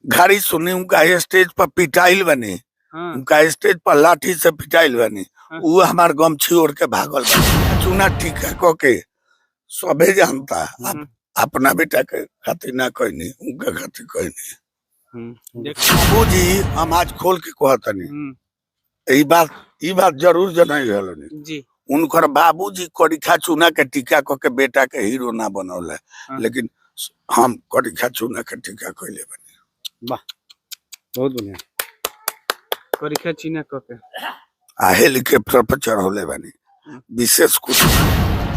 गाड़ी सुनी, उनका स्टेज पर पिटाइल बनी। उनका स्टेज पर लाठी से पिटाइल बनी। वो हमार गमछी ओढ़ के भागल बनी। चुना ठीक है क के सबे जानता। अपना बेटा के खातिर ना कहनी, उनका खातिर कहनी। बाबूजी हम आज खोल के कहतनी, ई बात जरूर जनई हलनी। उनकर बाबूजी करिखा चूना के टीका क के बेटा के हीरो ना बनौले। लेकिन हम करिखा चूना के टीका कैले बनी। बहुत बढ़िया। करिखा चीना क के। आ हेलीकॉप्टर पर चढ़ौले बनी। विशेष कुछ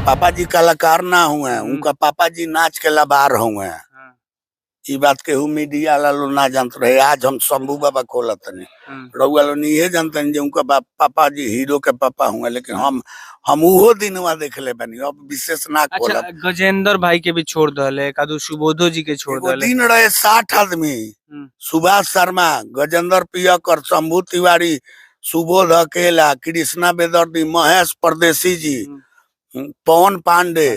पापा जी कलाकार ना हुए हैं। उनका पापा जी नाच के लबार हुए हैं। ई बात केहू मीडिया वाला लोग ना जानत रहे। आज हम शंभू बाबा खोलत तनी। रउआ लोग इहे जानतनी जे उनका बाप पापा जी हीरो के पापा हुए, लेकिन हम उहो दिनवा देखले बनी। अब विशेष ना खोलब। गजेंद्र भाई के भी छोड़ दले, कादू सुबोधो जी के छोड़ एगो दले। दिन रहे 60 आदमी, सुभाष शर्मा, गजेंद्र पियकर, शंभू तिवारी, सुबोध अकेला, कृष्णा बेदर्दी, महेश परदेसी जी, पवन पांडे,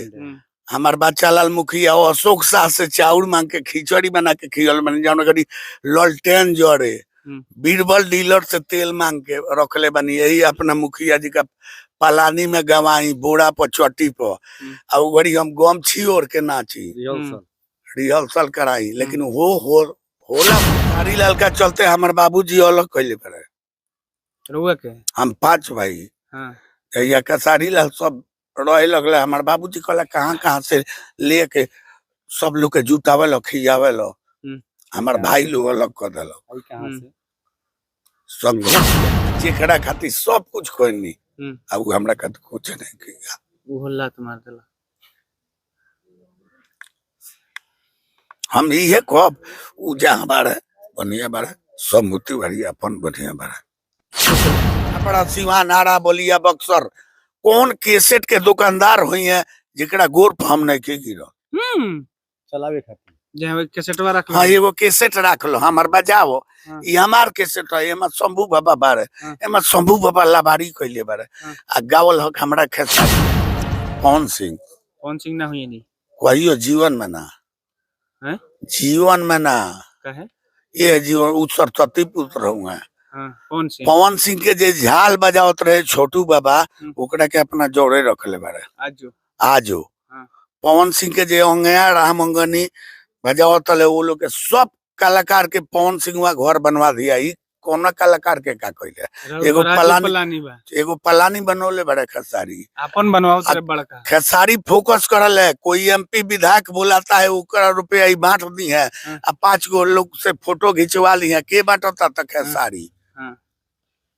हमार बच्चा लाल मुखिया और अशोक शाह से चाउर मांग के खिचड़ी बना के खियल बनी, जौन करी ललटेन जरे। बीरबल डीलर से तेल मांग के रखले बनी। यही अपना मुखिया जी का पलानी में गवाई बोरा पर चट्टी पर। आ उ घड़ी हम गमछी ओढ़ के नाची। रिहर्सल। रिहर्सल कराई, लेकिन हो होला खेसारी लाल का चलते हमार बाबूजी अलग कैले पड़े। रुआ के? हम पांच भाई। या खेसारी लाल सब रहे लगले। हमार बाबूजी कहला कहाँ कहाँ से लेके सब लोग के जुटावे लो, खियावे लो। हमार भाई लोग अलग कर दिलो। आई कहाँ से? संघर्ष जेकरा खातिर सब कुछ खोनी, आ उ हमरा खातिर कुछ नहीं किया। वो लात मार देला। हम इहे कहब, उ जहाँ बाड़े बढ़िया बाड़े, सब मोती बाड़ी अपन बढ़िया बाड़े। बड़ा सिवान, आरा, बलिया, बक्सर कौन केसेट के दुकानदार हुई है जेकरा गोर पर हम नहीं के गिरो। चलावे खातिर। जे हमें कैसेटवा रख। हाँ, एगो केसेट राख लो, हमार बजाओ। ई हमार केसेट है, एमा शंभू बाबा बारे। एमा शंभू बाबा लबारी कैले बारे। आ गावल हक हमरा खेसारी पवन सिंह। कौन सिंह ना हुई नहीं? कहियो जीवन में ना। हैं? जीवन में ना। काहे? ये जीवन उ सरस्वती पुत्र हुए। हाँ, कौन सिंह? पवन सिंह के जे झाल बजावत रहे छोटू बाबा, ओकरा के अपना जोड़े रखले बारे। आज जो आजो। पवन सिंह के जे अंगया राम अंगनी बजावत रहे, वो लोग के सब कलाकार के पवन सिंह वहाँ घर बनवा दिया। ई कौना कलाकार के का कइले? एगो राजू पलानी बा। एगो पलानी बनौले बड़े खेसारी। अपन बनवाओ तेरे बड़का। खेसारी फोकस करल है, कोई एमपी विधायक बुलाता है, ओकरा रुपया ही बांट दी है। आ पांच गो लोग से फोटो घिंचवा ली है। के बांटता? त खेसारी।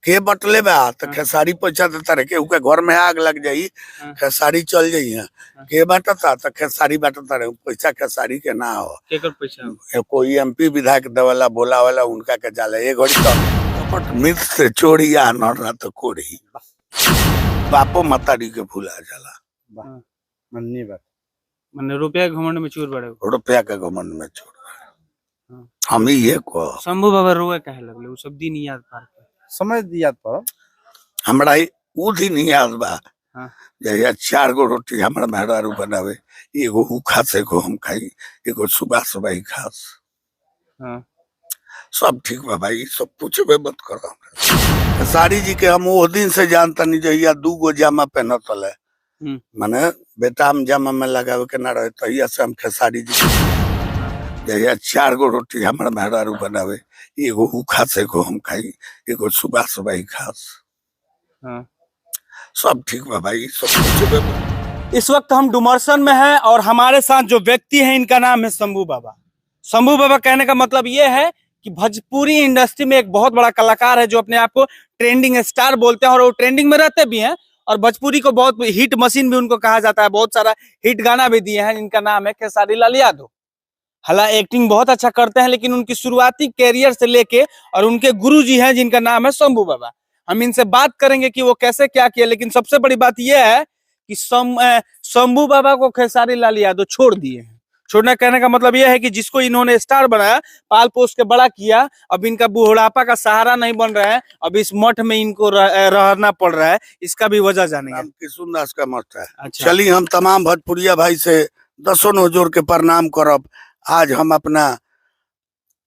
के बटले बा? तो खेसारी पैसा देता रहे। के ओके घर में आग लग जाई, खेसारी चल जाई है। के बांटता? तो खेसारी बांटता रहे। पैसा खेसारी के ना हो। केकर पैसा हो? कोई एमपी विधायक देवाला बोला वाला उनका के जाला। एक घड़ी तो कपट मित्र से चोरी आ न तो कोड़ी बापो मतारी के भुला जाला। मन्नी बात। माने रुपया के घमंड में चूर बड़े। रुपया के घमंड में छोड़। हम ये कह शंभू बाबा रोए काहे लगले उ सब दिन याद पार के? समय याद पर। हमरा उ दिन याद बा जहिया चार गो रोटी हमरा मेहरारू बनावे, एगो उ खास, एगो हम खाई, एगो सुबह सुबह ही खास। सब ठीक बा भाई, सब पूछबे मत करो हमरा। खेसारी जी के हम वो दिन से जानतनी जहिया दू गो जामा पहनत रहे। माने बेटा हम जामा में लगावे के ना रहे, तहिया से हम खेसारी जी के जहिया चार गो रोटी हमरा मेहरारू बनावे, एगो उ खास, एगो हम खाई, एगो सुबह सुबह ही खास। सब ठीक बा भाई, सब पूछबे मत। इस वक्त हम डुमरसन में हैं और हमारे साथ जो व्यक्ति हैं, इनका नाम है शंभू बाबा। शंभू बाबा कहने का मतलब ये है कि भोजपुरी इंडस्ट्री में एक बहुत बड़ा कलाकार है, जो अपने आप को ट्रेंडिंग स्टार बोलते हैं और वो ट्रेंडिंग में रहते भी हैं और भोजपुरी को बहुत हिट मशीन भी उनको कहा जाता है। बहुत सारा हिट गाना भी दिए हैं। इनका नाम है खेसारी लाल यादव। हालांकि एक्टिंग बहुत अच्छा करते हैं, लेकिन उनकी शुरुआती कैरियर से लेके और उनके गुरु जी हैं जिनका नाम है शंभू बाबा। हम इनसे बात करेंगे कि वो कैसे क्या किया। लेकिन सबसे बड़ी बात यह है कि शंभू बाबा को खेसारी लाल यादव छोड़ दिए हैं। छोड़ना कहने का मतलब यह है कि जिसको इन्होंने स्टार बनाया, पाल पोस के बड़ा किया, अब इनका बुढ़ापा का सहारा नहीं बन रहा है। अब इस मठ में इनको रहना पड़ रहा है। इसका भी वजह जानेंगे। नाम किशुन दास का मठ है। चलिए, हम तमाम भोजपुरिया भाई से दसों नौ जोड़ के प्रणाम करब। आज हम अपना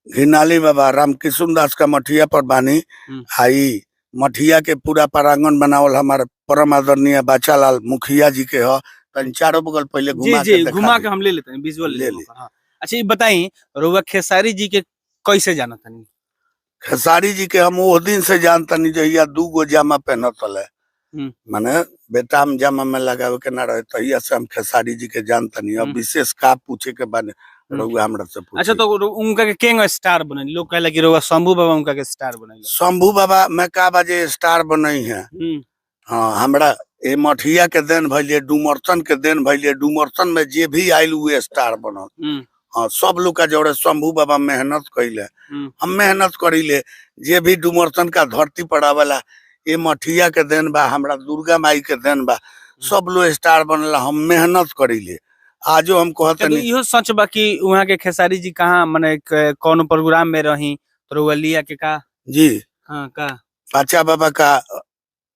घिनाली बाबा रामकिशुन दास का मठिया पर बानी। आई मठिया के पूरा प्रांगण बनावल हमारे परम आदरणीय बाचालाल मुखिया जी के ह। तन चारों बगल पहले जी घुमा जी के देखा घुमा दी। के हम ले लेते हैं, विजुअल ले ले ली। लेते हैं। हाँ। अच्छा ये बताई रउआ खेसारी जी के कैसे जानत हनी? खेसारी जी के हम वो दिन से जानतनी जहिया दू गो जामा पहनत रहे, माने बेटाम जामा में लगावे के ना रहे, तहिया से हम खेसारी जी के जानतनी। अब विशेष का पूछे के बाने रउआ हमरा से पूछी। अच्छा तो उनका के केंग स्टार बनल? लोग कहला कि रउआ शंभू बाबा उनका के स्टार बनल। शंभू बाबा मैं का बाजे स्टार बनई है। हाँ, हमरा ए मठिया के देन भइले, डुमरसन के देन भइले, डुमरसन में जे भी आयल उहे स्टार बनल। हाँ, सब लोग का जोड़े शंभू बाबा मेहनत कैले, हम मेहनत करीले। जे भी डुमरसन का धरती पर आवेला, ये मठिया के देन बा, हमरा दुर्गा माई के देन बा, सब लोग स्टार बनला। हम मेहनत करीले, आजो हम तो कहतनी। इहो सच बा कि वहाँ के खेसारी जी कहाँ माने कौनो प्रोग्राम में रही तो रउआ लिया के का? जी। हाँ का? पाचा बाबा का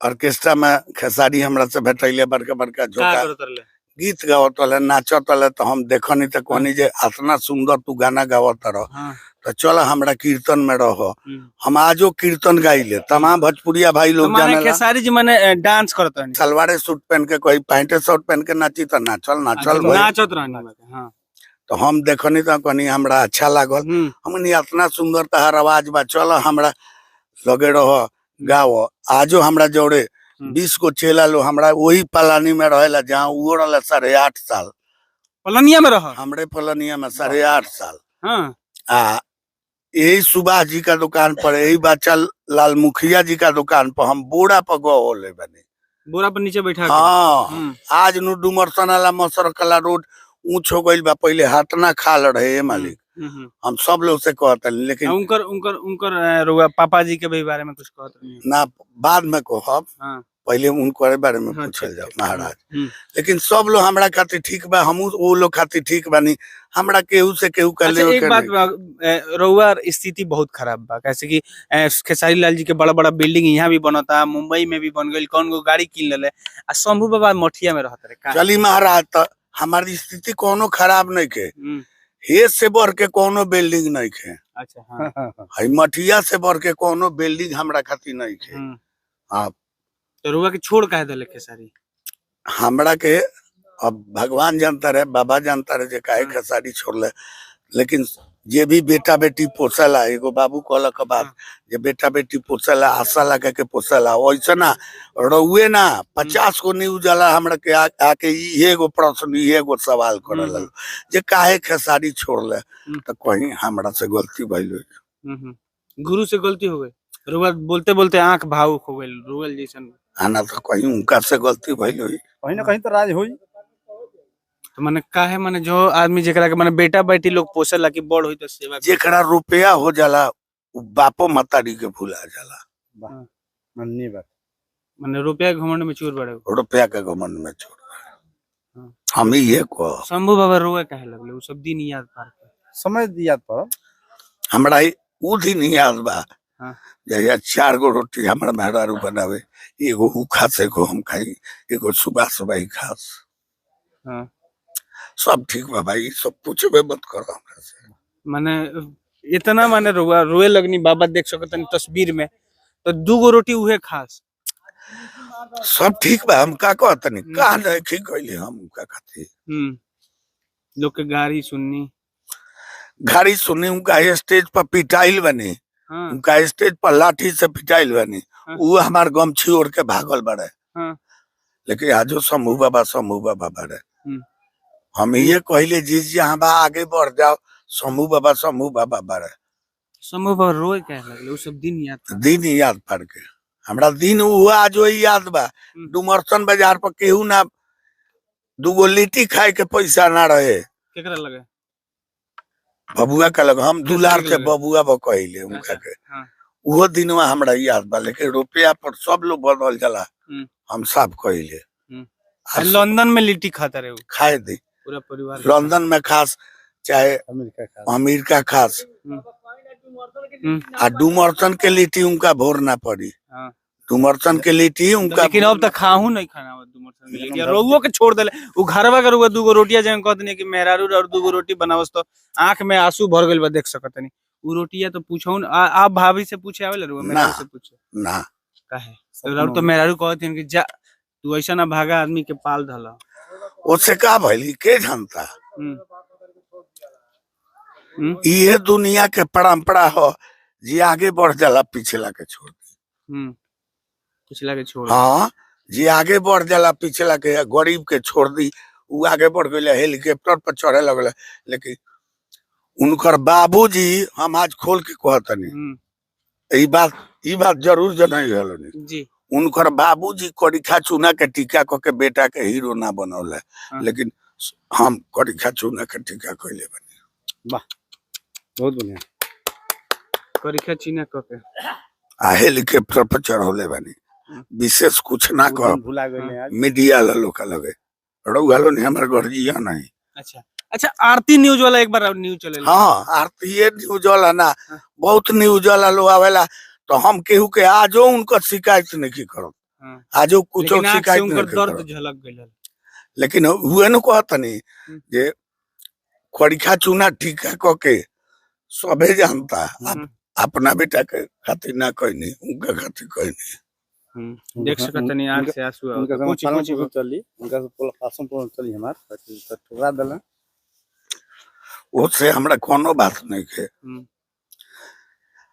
ऑर्केस्ट्रा में खेसारी हमरा से भेटैले, बड़का बड़का का झोंका करत रहले? गीत गावत रहे, नाचत रहे। तो हम देखनी तो कहनी जे इतना सुंदर तू गाना गावत रह, तो चल हमरा कीर्तन में रह। हम आजो कीर्तन गाइले, तमाम भोजपुरिया भाई तो लोग माने जानेला। खेसारी जी माने डांस करत रहनी? सलवारे सूट पहन के, कोई पैंटे शर्ट पहन के नाची तो नाचल नाचल अच्छा, भाई। नाचत रहनी। हाँ। तो हम देखनी तो कहनी हमरा अच्छा लागल। हम इतना सुंदर तहार आवाज बा, चल हमरा लगे रह गाओ। आजो हमरा जोड़े 20 गो चेला लो हमरा वही पलानी में रहेला जहाँ वो रहला 8.5 साल। पलनिया में रह? हमरे पलनिया में 8.5 साल। हाँ। आ यही सुभाष जी का दुकान पर, यही बच्चा लाल मुखिया जी का दुकान पर हम बोरा पर गो ले बने। बोरा पर नीचे बैठा के? हाँ। आज नु डुमरसन वाला मसरकला रोड ऊंच हो गइल बा, पहले हाथ ना खाल रहे ए मालिक। हम सब लोग से कहते, लेकिन उनकर उनकर उनकर रउआ पापा जी के भी बारे में कुछ कहत नहीं? ना, बाद में कहब। हाँ। पहले उनके बारे में हाँ, पूछल जाओ महाराज। लेकिन सब लोग हमरा खातिर ठीक बा, हमू वो लोग खातिर ठीक बानी, हमरा केहू से केहू कर अच्छा, एक बात बा, रउआ स्थिति बहुत खराब बा, कैसे कि खेसारी लाल जी के बड़ा बड़ा बिल्डिंग यहाँ भी बनता, मुंबई में भी बन गई, कौन गो गाड़ी किन लेले, आ शंभू बाबा मठिया में रहत रहे का? चली महाराज, तो हमारी स्थिति कोनो खराब नहीं के, हे से बढ़ के कोनो बिल्डिंग नहीं के। अच्छा हाँ। हई मठिया से बढ़ के कोनो बिल्डिंग हमरा खातिर नहीं के। हाँ। तो रउआ के छोड़ काहे देले खेसारी? हमरा के अब भगवान जानता रहे, बाबा जानता रहे जे काहे खेसारी छोड़ले, लेकिन जे भी बेटा बेटी पोसेला, एगो बाबू कहलक बात जे बेटा बेटी पोसेला आशा लगा के पोसेला, वैसे ना रउए ना 50 गो न्यूज आला हमरा के आके इहे एगो प्रश्न इहे एगो सवाल करे लगल जे काहे खेसारी छोड़ले, तो कहीं हमरा से गलती भइल। गुरु से गलती हो गई? रउआ बोलते बोलते आंख भावुक हो गई, रोअल जैसन। आना तो कहीं उनका से गलती भइल होई, कहीं ना कहीं तो राज होई। तो माने काहे माने जो आदमी जेकरा के माने बेटा बेटी लोग पोसेला कि बड़ होई तो सेवा करी। जेकरा रुपया हो जाला उ बापो मतारी के भुला जाला। माननीय बात। माने रुपया के घमंड में चूर बड़े। रुपया के घमंड में चूर बड़े। हम ये कह शंभू बाबा रोए काहे लगले उ सब दिन याद पार के? समय याद पर हमरा उ दिन याद बा जहिया 4 गो रोटी हमरा मेहरारू बनावे, एगो उ खास, एगो हम खाई, एगो सुबह सुबह ही खास। हाँ। सब ठीक बा भाई, सब पूछबे मत करो हमरा से। माने इतना माने रोआ रोए लगनी बाबा देख सकतनी तस्वीर में, तो 2 गो रोटी उहे खास। सब ठीक बा, हम का कहतनी का नहीं ठीक कइले हम का खातिर। लोग के गाड़ी सुननी, गाड़ी सुननी, उनका स्टेज पर पिटाइल बनी। हाँ। उनका स्टेज पर लाठी से पिटाइल बनी। हाँ। उ हमार गमछी ओढ़ के भागल बड़े। हाँ। लेकिन आजो शंभू बाबा बड़े। हम ये कहले जी जी हाँ बा आगे बढ़ जाओ, शंभू बाबा बड़े। शंभू बाबा रोए काहे लगले उ सब दिन याद? दिन याद पर के हमरा दिन उ आजो याद बा। डुमरसन बाजार पर केहू ना 2 गो लिट्टी खाए के पैसा ना रहे। केकरा लगे? बबुआ का लगे, हम दुलार से बबुआ बा कहले उनका के। वो दिनवा हमरा याद बा, लेकिन रुपया पर सब लोग बदल जाला, हम साफ कहले। लंदन में लिट्टी खाता रहे, खाए दी पूरा परिवार। लंदन में खास चाहे अमेरिका खास, आ डुमरसन के लिट्टी उनका भोर ना पड़ी। डुमरसन के लिट्टी उनका, लेकिन अब तक खाहू नहीं खाना डुमरसन के लिट्टी। रउओ के छोड़ देले उ घरवा के रउआ 2 गो रोटिया जन कहतनी कि मेहरारू और 2 गो रोटी बनावस तो आंख में आंसू भर गइल बा, देख सकतनी। उ रोटिया तो पूछो आप भाभी से पूछे आवेला रुआ मेहरारू ना। से पूछे ना। काहे? और तो मेहरारू कहत हन कि जा तू ऐसा ना भागा आदमी के पाल धला। उससे का भइल के जानता। हम्म। हम्म। ये दुनिया के परंपरा हो जी, आगे बढ़ जाला पिछला के छोड़ दी। पिछला के छोड़। हाँ, जी आगे बढ़ जाला पिछला के, गरीब के छोड़ दी। उ आगे बढ़ गए, हेलीकॉप्टर पर चढ़े लगल, लेकिन उनकर बाबूजी हम आज खोल के कहतनी, ई बात जरूर जनई हलनी। जी। उनकर बाबूजी करिखा चूना के टीका क के बेटा के हीरो ना बनौले। हाँ। लेकिन हम करिखा चूना के टीका कैले बनी। बहुत बढ़िया। करिखा चीना क के आ हेलीकॉप्टर पर चढ़ौले बनी। विशेष कुछ ना उ कह दिन भुला गए आज। मीडिया वाला लोग लगे रउआ लो नहीं हमारे घर जिया नहीं। अच्छा अच्छा, आरती न्यूज वाला एक बार न्यूज चले। हाँ, आरती न्यूज वाला ना। हाँ। बहुत न्यूज वाला लोग आवेला तो हम केहू के आजो उनकर शिकायत नहीं करब। हाँ। आजो कुछो लेकिन आँख से शिकायत उनकर नहीं दर्द करब। झलक गइल। लेकिन उहे न कहतनी जे खरीखा चूना टीका क के सभे जानता। अपना बेटा के खातिर ना कहनी, उनका खातिर कहनी। देख सकत तनी आंख से आंसू आवत। उनका पूछी पालन पूछी पोषण चली, उनका से पालन पोषण चली हमार ताकि उनका ठुकरा देला। उससे हमरा कोनो बात नहीं के।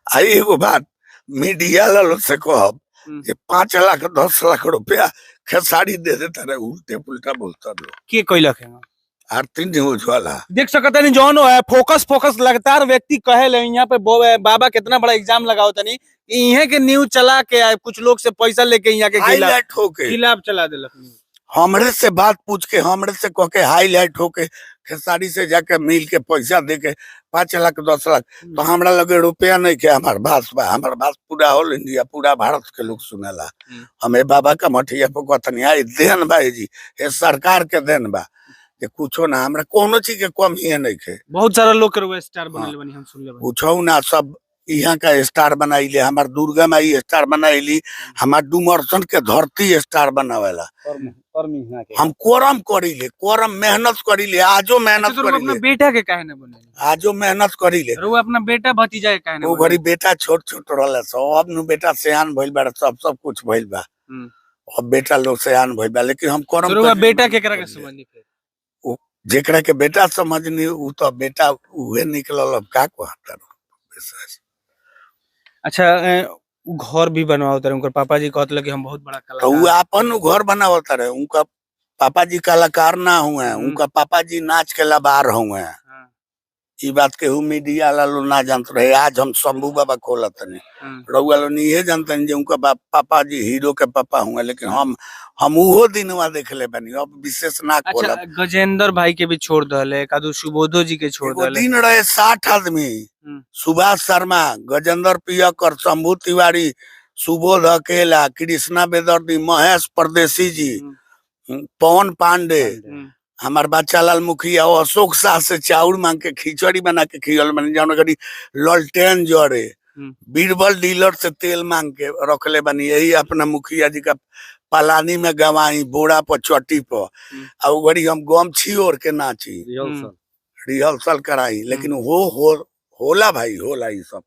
आ एगो बात मीडिया वाला से कहब जे 5 लाख 10 लाख रुपया खेसारी दे देता रहे, उल्टे पुल्टा बोलता लोग। के कैलक है? आरती न्यूज वाला। देख सकत तनी जौन है फोकस फोकस लगातार व्यक्ति कहे ले यहाँ पे बाबा कितना बड़ा एग्जाम लगाओ तनी इहे के न्यूज चला के आ कुछ लोग से पैसा लेके यहाँ के खिलाफ हाईलाइट होके खिलाफ चला देलक न्यूज। हमरे से बात पूछ के हमरे से कह के हाईलाइट होके खेसारी से जाके मिल के पैसा दे के 5 लाख 10 लाख तो हमरा लगे रुपया नहीं के। हमार बात बा, हमार बात पूरा ऑल इंडिया पूरा भारत के लोग सुनेला। हमें बाबा का मठिया पर कहतनी आई देन बा जी, ये सरकार के देन बा जे कुछो ना, हमरा कोनो चीज के कमी है नहीं के। बहुत सारा लोग के रउआ स्टार बनले बनी, हम सुनले बनी। कुछो ना, सब यहाँ का स्टार बनाइले। हमार दुर्गा माई स्टार बनाइली, हमार डुमरसन के धरती स्टार बनावेला। कर्म यहाँ के हम कोरम करीले, कोरम मेहनत करीले, आजो मेहनत अच्छा, तो रउआ अपना करीले, बेटा के काहे ना बनेले? आजो मेहनत करीले। रउआ अपना बेटा भतीजा के काहे ना वो बनेले? घड़ी बेटा छोट छोट रहला सब, अब नु बेटा सियान भइल बा, सब सब कुछ भइल बा। अब बेटा लोग सियान भइल बा, लेकिन हम करम तो रउआ करीले, बेटा केकरा के करीले। समझनी फिर? जेकरा के बेटा समझनी उ तो बेटा उहे निकलल, अब का कहता। अच्छा, उ घर भी बनवावत रहे, उनकर पापा जी कहत कि हम बहुत बड़ा तो उ कलाकार। अपन उ घर बनावत रहे। उनका पापा जी कलाकार ना हुए, उनका पापा जी नाच के लबार हुए। हाँ, ई बात के हु मीडिया वाला लोग ना जानत रहे। आज हम शंभू बाबा खोलत तनी, रउआ लोग इहे जानतनी जे उनका बाप पापा जी हीरो के पापा हुए, लेकिन हम उहो दिनवा देखले बानी, अब विशेष ना अच्छा, खोलब। गजेंद्र भाई के भी छोड़ दहले, कादू सुबोधो जी के छोड़ एगो दहले। दिन रहे 60 आदमी, सुभाष शर्मा, गजेंद्र पियकर, शंभू तिवारी, सुबोध अकेला, कृष्णा बेदर्दी, महेश परदेसी जी, पवन पांडे, हमार बच्चा लाल मुखिया, और अशोक शाह से चाउर मांग के खिचड़ी बना के खियल बनी जौन करी ललटेन जरे, बीरबल डीलर से तेल मांग के रखले बनी, यही अपना मुखिया जी का पलानी में गवाई बोरा पर चटी पर, आ उ घड़ी हम गमछी ओढ़ के नाची, रिहर्सल रिहर्सल कराई, लेकिन हो हो होला भाई होला ई सब।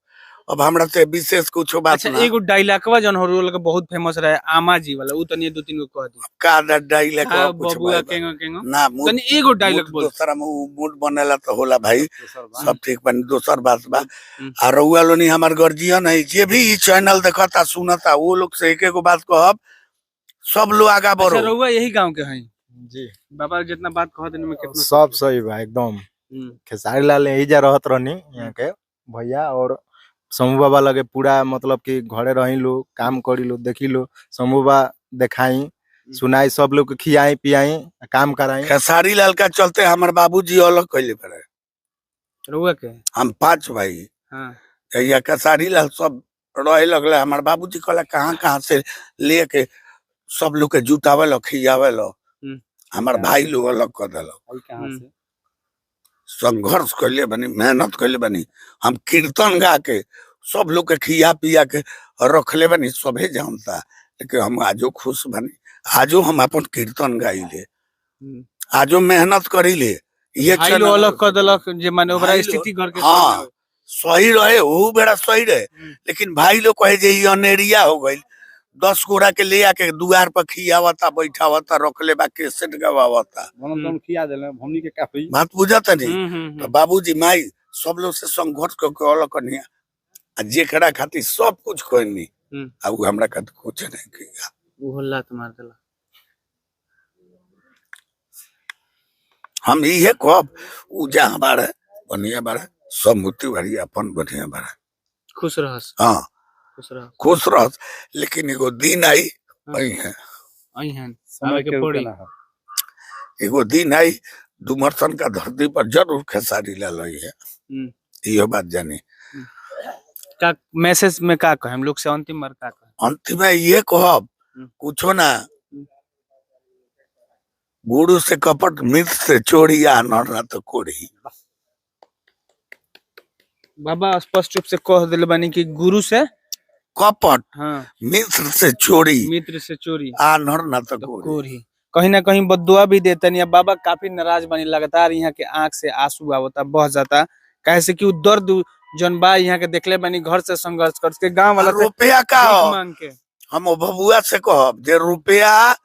अब हमरा से विशेष कुछ बात अच्छा, ना। एगो डायलॉगवा जौन हो रोल के बहुत फेमस रहे आमा जी वाला, उ तनी 2-3 गो कह दी। का डायलॉग हाँ, कुछ बबुआ भाई केंगो केंगो ना, मूड तनी एगो डायलॉग बोल। दोसरा मूड बनेला तो होला भाई, दोसर बात। सब ठीक बनी, दोसर बात बा। आ रउआ लोनी हमार गर्जियन है, जे भी ई चैनल देखता सुनता वो लोग से एक एगो बात कहब, सब लोग आगा अच्छा, बढ़ो। रउआ यही गांव के हैं जी? बाबा जितना बात कहत में कितना सब सही बा एकदम। खेसारी लाल यही जा रहत रहनी यहाँ के भैया, और शंभू बाबा लगे पूरा मतलब कि घरे रही लो, काम करी लो, देखी लो, शंभू बाबा देखाई सुनाई, सब लोग के खियाई पियाई काम कराई। खेसारी लाल का चलते हमार बाबूजी अलग कैले पड़े। रउआ के? हम 5 भाई। हाँ। या खेसारी लाल सब रहे लगले, हमार बाबूजी कहला कहाँ कहाँ से लेके सब लोग के जुटावे लो खियावे लो, हमार भाई लोग अलग कर दिल। आई कहाँ से? संघर्ष कैले बनी, मेहनत कैले बनी, हम कीर्तन गा के सब लोग के खिया पिया के रखले बनी, सभे जानता, लेकिन हम आजो खुश बनी, आजो हम अपन कीर्तन गाइले, आजो मेहनत करीले। ये भाई लोग अलग कर देलक जे माने ओकरा भाई लोग- स्थिति घर के हाँ। सही रहे ओहू बेरा सही रहे, लेकिन भाई लोग कहे जे ई अनेरिया हो गइल। 10 गोरा के ले आके दुआर पर खियावता बैठावता रखले बा कैसेट गवावता। बनम खिया देले हमनी के काफी बात बुझत नहीं। तो बाबूजी माई सब लोग से संघर्ष करके अलग कनिया आ जेकरा खातिर सब कुछ कहनी आ उ हमरा खातिर कुछ नहीं किया। वो लात मार देला। हम इहे कहब उ जहाँ बाड़े बढ़िया बाड़े, सब मुक्ति बाड़ी अपन बढ़िया बाड़े। खुश रहस। हाँ खुश रह, खुश रह। लेकिन एगो दिन आई है, आई आवे के पड़ी। एगो दिन आई डुमरसन का धरती पर जरूर खेसारी लाल आई है, इहो बात जानी। का मैसेज में का कहे हम लोग से अंतिम बार का कहे? अंतिम में ये कहब कुछो ना, गुरु से कपट मित्र से चोरी या नर तो कोरी। बाबा स्पष्ट रूप से कह दिल बानी कि गुरु से कपट, हाँ, मित्र से चोरी, मित्र से चोरी आ नर ना तो कोरी। कहीं ना कहीं बददुआ भी देतनी। अब बाबा काफी नाराज बनी, लगातार यहाँ के आंख से आंसू आवता बह जाता, कैसे से कि उ दर्द जौन बा यहाँ के देखले बनी घर से संघर्ष करके गांव वाला से रुपया का हो मांग के। हम बबुआ से कहब जे रुपया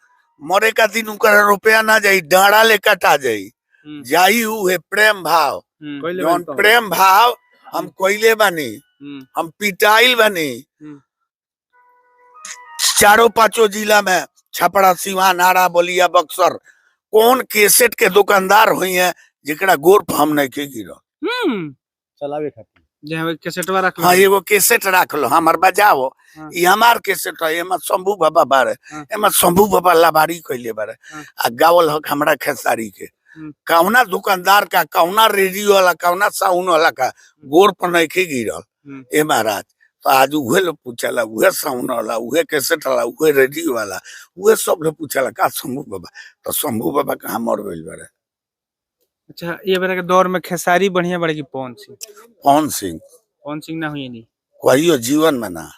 मरे का दिन उनकर रुपया ना जाई, डाड़ा ले कटा जाई, जाई उ है प्रेम भाव। जौन प्रेम भाव हम कोइले बानी, हम पिटाइल बानी चारों पांचों जिला में, छपरा सिवान आरा बलिया बक्सर, कौन केसेट के दुकानदार हुई है जेकरा गोर पर हम नहीं के गिरल चलावे खातिर। जे केसेटवा रख लो। हाँ एगो केसेट रख लो हमार बजाओ, हाँ। ई हमार केसेट है, एमा शंभू बाबा बारे, हाँ। एमा शंभू बाबा लबारी कइले बारे, हाँ। आ गावल हक हमरा खेसारी के। कौना दुकानदार का, कौना रेडियो वाला, कौना साउंड वाला का गोर पर नहीं के गिरल ए महाराज। तो आज उहे लोग पूछला, उहे साउंड वाला, उहे कैसेट वाला, उहे रेडियो वाला, उहे सब लोग पूछला का शंभू बाबा। तो शंभू बाबा कहाँ मर गइल बारे? अच्छा ये बेरा के दौर में खेसारी बढ़िया बड़े की पवन सिंह? पवन सिंह। पवन सिंह ना हुई नहीं कहियो जीवन में ना,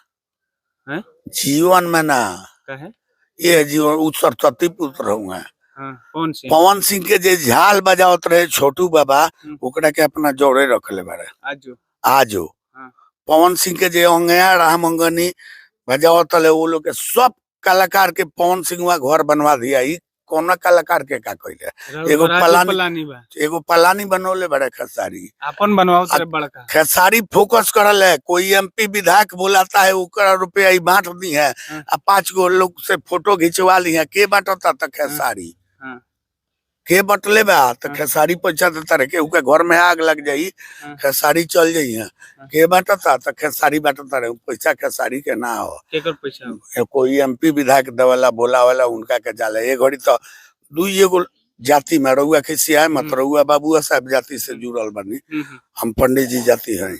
हैं? जीवन में ना। कहे ये जीवन उ सरस्वती पुत्र हुआ। हाँ, पवन सिंह। पवन सिंह के जे झाल बजावत रहे छोटू बाबा, ओकरा के अपना जोड़े रखले बारे आजो आजो। हाँ। पवन सिंह के जे अंगया राम अंगनी बजावत रहे वो लोग के सब कलाकार के पवन सिंह वहाँ घर बनवा दिया। ई कौना कलाकार के का कइले? एगो पलानी बा, एगो पलानी बनौले बड़े खेसारी, अपन बनवाओ तेरे बड़का खेसारी फोकस करल है। कोई एमपी विधायक बोलाता है ओकरा रुपया ई बांट दी है, आ 5 गो लोग से फोटो घिंचवा ली है, के बांटता त खेसारी, के बटले बा तो खेसारी पैसा देता रहे, के उनके घर में आग लग जाई खेसारी चल जाई है, के बांटता तो खेसारी बांटता रहे, पैसा खेसारी के ना हो। केकर पैसा? कोई एमपी विधायक देवाला बोला वाला उनका के जाला। ये घड़ी तो दुई एगो जाति में रउआ खिसियाए मत, रउआ बाबुआ साहब जाति से जुड़ल बनी, हम पंडित जी जाति हैं।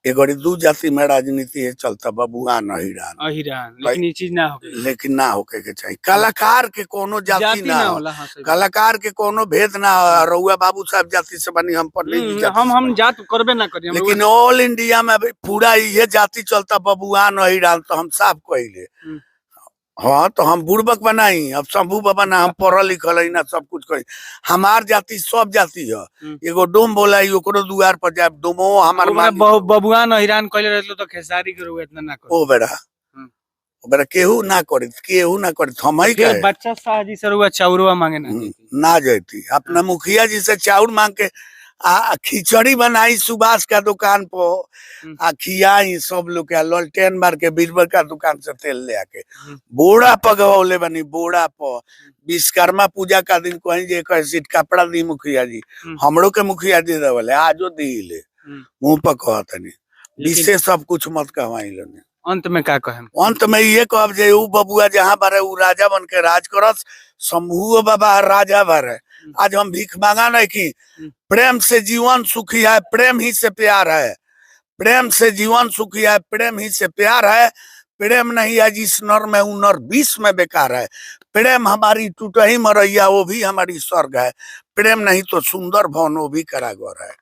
ये घड़ी दू जाति में राजनीति है चलता, बबुआ नहीं अहिरान, लेकिन ये चीज ना होके, लेकिन ना होके के चाहिए। कलाकार के कोनो जाति ना होला, हाँ, कलाकार के कोनो भेद ना हो। रउआ बाबू साहब जाति से बनी, हम पंडित जी जाति हम जात करबे ना करी, लेकिन ऑल इंडिया में अभी पूरा ये जाति चलता बबुआ नहीं, तो हम साफ कहिले। हाँ तो हम बुड़बक बनाई, अब शंभू बाबा ना हम पढ़ल लिखल है ना सब कुछ कही, हमार जाति सब जाति है। एगो डोम बोला ओकरो दुआर पर जाए डोमो हमार बबुआ नहिरान कइले रहलो तो खेसारी के रुआ इतना ना कर। ओ बेरा ओ बेरा केहू ना करी, केहू ना करी, हम ही कहे बच्चा शाह जी से रुआ चाउरवा मांगे ना ना जाती। अपना मुखिया जी से चाउर मांग के आ खिचड़ी बनाई सुभाष का दुकान पर आ खियाई सब लोग के, ललटेन मार के बीरबल का दुकान से तेल ले आके बोरा पगवले बनी, बोरा पर विश्वकर्मा पूजा का दिन कहीं जे कहे सीट कपड़ा दी मुखिया जी, हमरो के मुखिया जी देवले आजो दी ले मुंह पर कहतनी विशेष सब कुछ मत कहवाई लोने। अंत में का कहेम? अंत में ये कहब जे उ बबुआ जहाँ बारे उ राजा बन के राज करस, शंभू बाबा राजा बारे। आज हम भीख मांगा नहीं की, प्रेम से जीवन सुखी है, प्रेम ही से प्यार है, प्रेम से जीवन सुखी है, प्रेम ही से प्यार है, प्रेम नहीं है जिस नर में उ नर 20 में बेकार है, प्रेम हमारी टूटही मरैया वो भी हमारी स्वर्ग है, प्रेम नहीं तो सुंदर भवन वो भी कारागार है।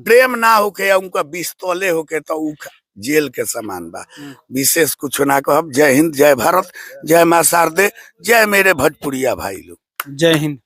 प्रेम ना होके या उनका 20 तोले होके तो उ जेल के समान बा। विशेष कुछ ना कहब। जय हिंद, जय भारत, जय माँ शारदे, जय मेरे भोजपुरिया भाई लोग, जय हिंद।